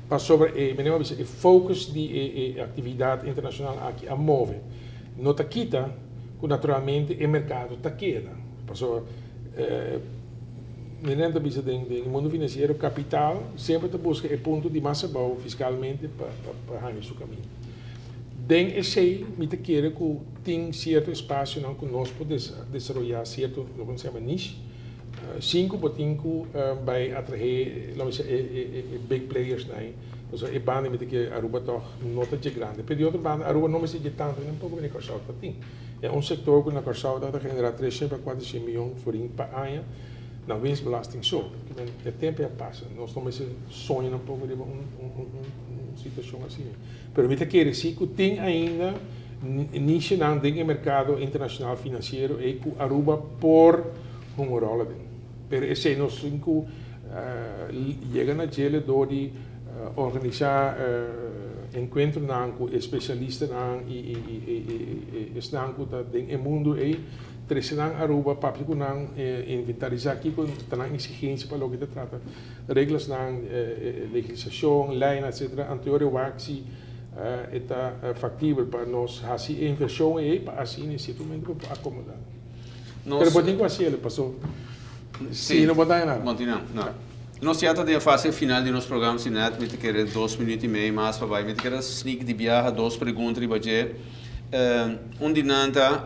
Pasobra e, manera mi a bisa, e focus di e actividad internacional aki a move. No ta kita cu naturalmente e mercado ta keda. Pasobra manera ta bisa den e mundo financiero, capital semper ta busca e punto di mas abao fiscalmente pa haña su camino. Den esey mi ta kere cu tin cierto espacionan cu nos por desaroya cierto loke nos ta yama niche. Sin cu bo tin cu bay atrahe, lo mi bisa, e big players nan. Pasobra e banda mi ta kere Aruba tog no ta dje grandi. Pero di otro banda Aruba no mester dje tanto tampoco manera Kòrsou ta tin. E un sector cu na Kòrsou ta genera 300 pa 400 miyon florin pa aña na winstbelasting so. E tempo ya pasa. Nos no mester soña tampoco riba un situacion asina. Pero mi ta kere si cu tin ainda nichenan den e mercado internacional financiero ey cu Aruba por hunga un rol aden. Pero esey nos tin cu yega na djele door di organisa encuentronan cu e specialistanan y esnan cu ta den e mundo ey, trece nan Aruba, papia cu nan, inventarisa kico ta nan exigencia pa loke ta trata reglasnan, legislacion, leynan etcetera. Anto e wak si e ta factibel pa nos haci e inversion ey pa asina e cierto momento por acomoda. Pero bo tin cu hacielo paso si no bo daña nada. Bo tin no. Nos ya ta den fase final di nos programa si net mi ta kere dos minuut y mei mas pa bay. Mi ta kere sneak di biaha dos pregunta riba dje. Un di nan ta,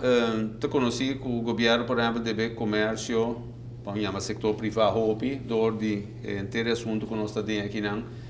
ta conoci cu gobierno por ehempel debe comercio, ban yama sector priva hopi door di e henter e asunto cu nos ta den akinan.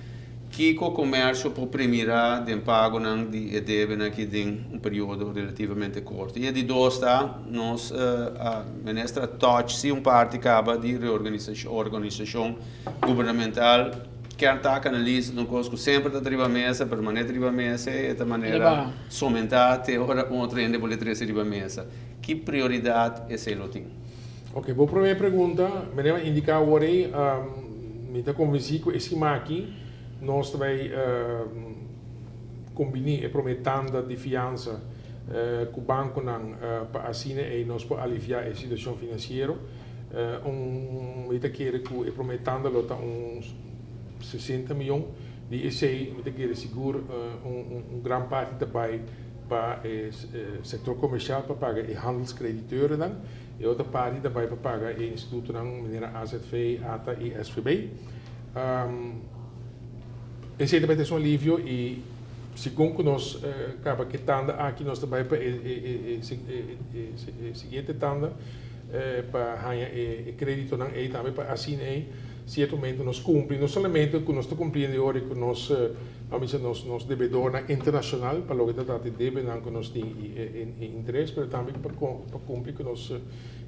Kiko komersio por premirá den pagonan di e debenan aki den un periodo relativamente korto? I e di dos ta, nos a minister a touch si un parti kaba di reorganisashon, organisashon gubernamental. Kerntaak analyse ta un kos ku semper ta riba mesa, pero manera ta riba mesa e ta manera somentá te ora un otro hende por trese riba mesa. Ki prioridat esei lo tin? Ok, bo promé pregunta, meneer a indiká awor ei, mi ta konvensí ku e siman aki nos ta bai kombiní e promé tanda di fiansa ku bankonan pa asina ei nos por aliviá e situashon finansiero. Un, mi ta kere ku e promé tanda lo ta un 60 mion, di esei mi ta kere sigur un gran parti ta bai pa e sektor komersial pa paga e handelscrediteurennan. E otro parti ta bai pa paga e institutonan manera AZV, ata i SVB. Esei ta bai ta esun alivio i segun ku nos kaba ku e tanda aki nos ta bai pa e siguiente tanda pa haña e kreditonan ei tambe pa asina ei sierto momento nos kumpli no solamente ku nos ta kumpliendo e ora ku nos Nan bisa nos nos debedornan internacional pa loke ta trata e debenan cu nos tin y e interes, pero tambe pa pa cumpli cu nos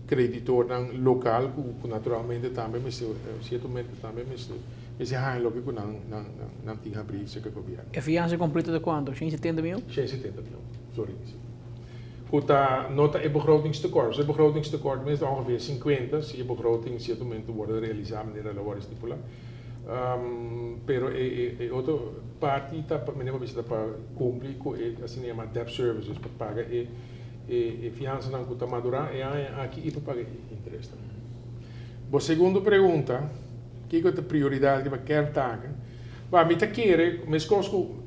creditornan local cu cu naturalmente tambe mester ciertomente tambe mester mester haña loke cu nan nan nan tin habri cerca gobierno. E fiansa completo ta cuanto? 170 mil? 170 mil, sorry, si. Cu ta no ta e begrotingstekort, e begrotingstekort mes ta ongeveer 50 si e begroting ciertomente wordo realisa manera lo wordo stipula. Pero e otro parti ta pa manera bo bisa ta pa cumpli cu e asina yama debt service, dus pa paga e e fiansanan cu ta madura e aña aki y pa paga e interes tambe. Bo segundo pregunta, kico ta prioridad riba kerntaken? Ba, mi ta kere, mescos cu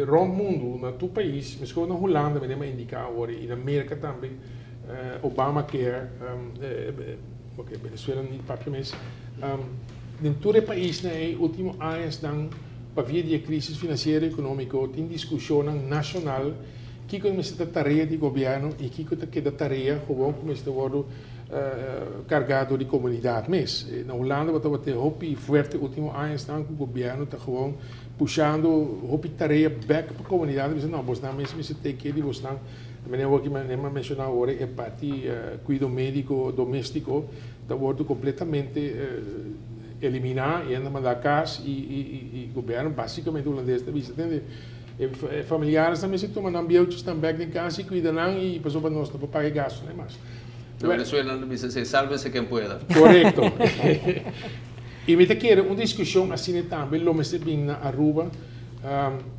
rond mundo, na tur pais, mescos na Hulanda manera mi a indica awor y na Merca tambe, Obamacare, Ok, Venezuela ni papia mes. Den tur e paisnan ei ultimo añasnan pa via di e crisis financiero y economico tin discusionnan nacional kico mester ta tarea di gobierno y kico ta keda tarea gewoon cu mester wordo carga door di comunidad mes. Na Hulanda bo tabata hopi fuerte ultimo añasnan cu gobierno ta gewoon pushando hopi tarea bek pa comunidad bisa no bosnan mes mester take care di bosnan. Meneer Joaquim, meneer a menciona awor e parti cuido medico domestico ta wordo completamente elimina y hende manda cas y gobierno basicamente Holandes ta bisa tende e familiares ta mester tuma nan bieuchesnan bek den cas y cuida nan y pasobra nos no por paga e gastonan mas. Na Venezuela nan ta bisa esey, sálvese quien pueda. Correcto. Y mi ta kere un discusion asina tambe lo mester bin na Aruba.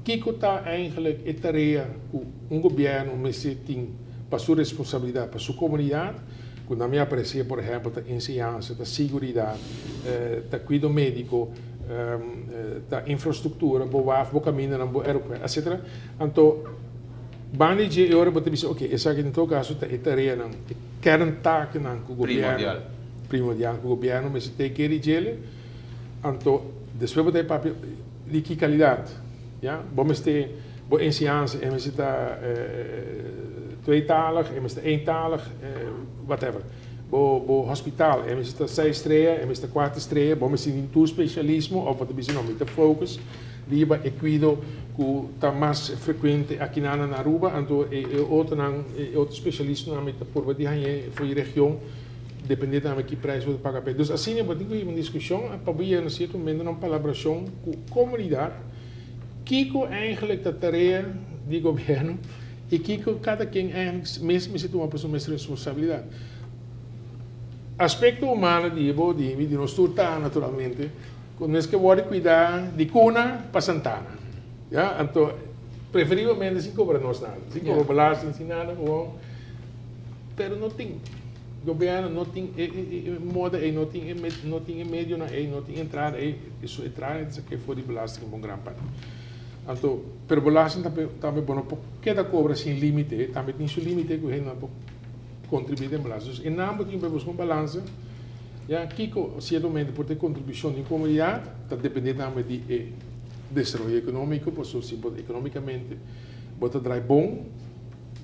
Kiko ta eigenlijk e tarea ku un gobièrnu mester tin pa su responsabilidat pa su komunidat? Ku na mi apresia por ehèmpel ta enseñansa, ta siguridat, ta kuido médiko. Ta infrastructura, bo waf, bo camindanan, bo aeropuerto, etcetera. Anto, banda di dje e ora bo ta bisa, ok, esaki en todo caso ta e tareanan, e kerntakennan cu gobierno, Primordial. primordial cu gobierno mester take care di djele. Anto, despues bo ta e papia di ki calidad, ya. Bo mester, bo enseñansa e mester ta tweetalig, e mester ta eentalig, whatever. Bo bo hospital e mester ta seis strea, e mester ta kuater strea, bo mester tin tur specialismo of bo ta bisa no mi ta focus riba e cuido cu ta mas frecuente akinan na Aruba, anto e e otronan e otro specialismonan mi ta purba di hañ'e for di region depende tambe ki prijs bo ta paga p'e. Dus asina bo tin cu hiba un discusion pa bo yega na cierto momento na un palabracion cu comunidad kico eigenlijk ta tarea di gobierno. I kiko kada ken eigenlijk mes mester tuma pa su mes responsabilidat. Aspekto humano di bo, di mi, di nos tur ta naturalmente ku nos ke wòrdu kuidá di kuna pa santana. Ya, anto preferiblemente sin kobra nos nada, sin kobra belasting, sin nada, gewoon, pero no tin. Gobierno no tin e e moda ei, no tin e no tin e medionan ei, no tin entrada ei, su entrada ta saka for di belasting un bon gran parti. Anto, pero belasting tambe tambe bo no por keda cobra sin limite, tambe tin su limite cu hendenan por contribui den belasting. Dus e nan bo tin pa busca un balansa, ya, kico ciertamente por ta e contribucion di un comunidad ta depende tambe di e desaroyo economico, pasobra si bo economicamente bo ta draai bon,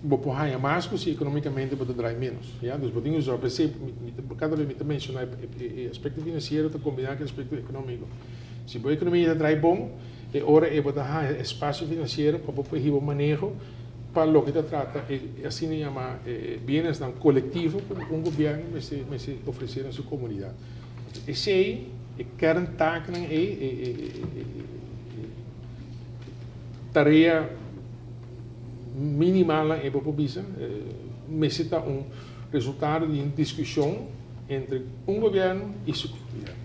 bo por haña mas cu si economicamente bo ta draai menos, ya. Dus bo tin cu zorg, p'esey mi ta cada bes mi ta menciona e aspecto financiero ta combina cu e aspecto economico. Si bo economia ta draai bon, E ora ei bo ta haña espasio finansiero pa bo por hiba un maneho pa loke ta trata e asina yama e bienesnan kolektivo ku un gobièrnu mester mester ofresé na su komunidat. Esei, e kerntaaknan ei, e e e tarea minimalnan ei bo por bisa, mester ta un resultado di un diskushon entre un gobièrnu i su komunidat.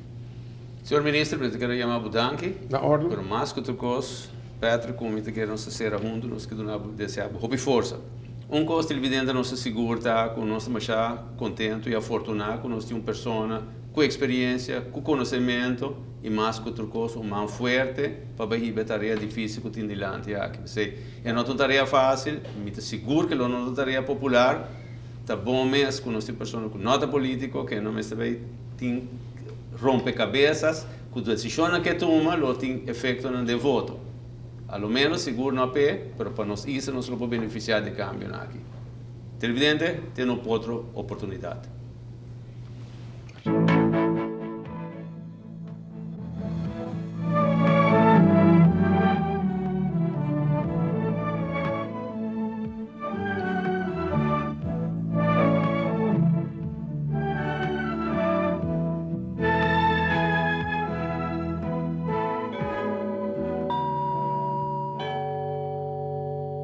Señor Minister, mi ta kere yama bo danki. Na orde. Pero mas ku tur kos, Patrick ku mi ta kere nos ta sera huntu, nos ke duna bo, desea bo hopi forsa. Un kos televidente nos ta sigur ta ku nos ta masha kontentu i afortuná ku nos tin un persona ku eksperiencia, ku konosementu i mas ku tur kos un man fuerte pa bai hiba e tarea difisil ku tin dilanti aki. P'esei e no ta un tarea fásil, mi ta sigur ku lo no ta un tarea popular. Ta bon mes ku nos tin persona ku no ta polítiko, ke no mester bai tin rompecabezas cu decisionnan ke tuma lo tin efectonan den voto. A lo menos sigur no p'e, pero pa nos isla nos lo por beneficia di cambionan aki. Televidente, te no otro oportunidad.